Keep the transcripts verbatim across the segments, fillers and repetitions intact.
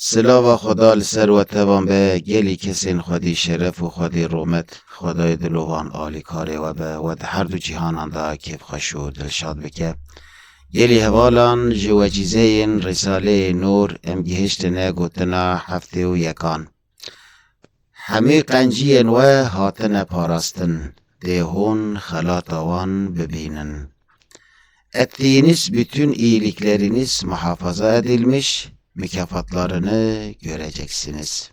Silava Xweda li ser we tevan be, gelî kesên xwedî şeref û xwedî rûmet, Xwedayê dilovan alîkarê we be, we di her du cîhanan de kêfxweş û dilşad bike. Gelî hevalan, ji wecîzeyên Rîsaleyê Nûr em gihiştine gotina heftê û yekan. Hemî qenciyên we hatine parastin, dê hûn xelata wan bibînin. Ettiğiniz bütün iyilikleriniz muhafaza edilmiş, mükafatlarını göreceksiniz.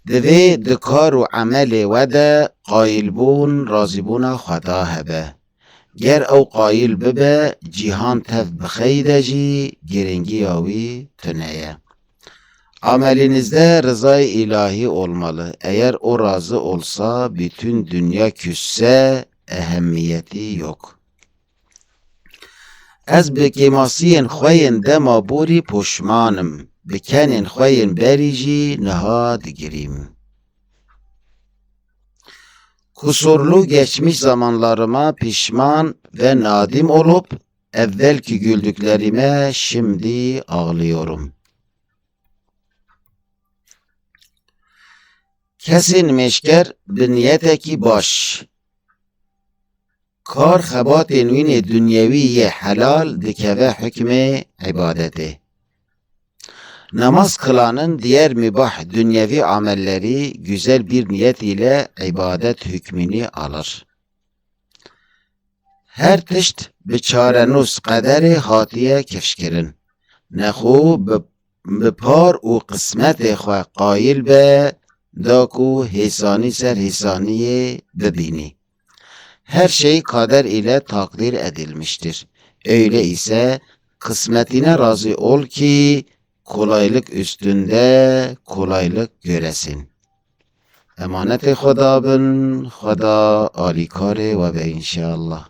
Divê di kar û emelê we de qayilbûn, razîbûna Xweda hebe. Ger ew qayil bibe, cîhan tev bixeyde jî girîngiya wî tune ye. Amelinizde rızayê îlahî olmalı. Eğer o razı olsa, bütün dünya küsse, ehemmiyeti yok. Ez bi kêmasiyên xwe yên dema borî poşman im, bi kenên xwe yên berî jî niha digirîm. Kusurlu geçmiş zamanlarıma pişman ve nadim olup, evvelki güldüklerime şimdi ağlıyorum. Kesên mêşker bi niyetekî baş. Kar xebatên wî nê dunyewî yê helal dikeve hukmê îbadetê. Namaz kılanın diğer mübah dünyevi amelleri güzel bir niyet ile ibadet hükmünü alır. Her tişt bi çarenûs qederê hatiye kifşkirin. Nexwe bi, bi par û qismetê xwe qayil be, da ku hêsanî ser hêsaniyê bibînî. Her şey kader ile takdir edilmiştir. Öyle ise kısmetine razı ol ki kolaylık üstünde kolaylık göresin. Emanetê Xweda bin, Xweda alîkarê we be înşeallah.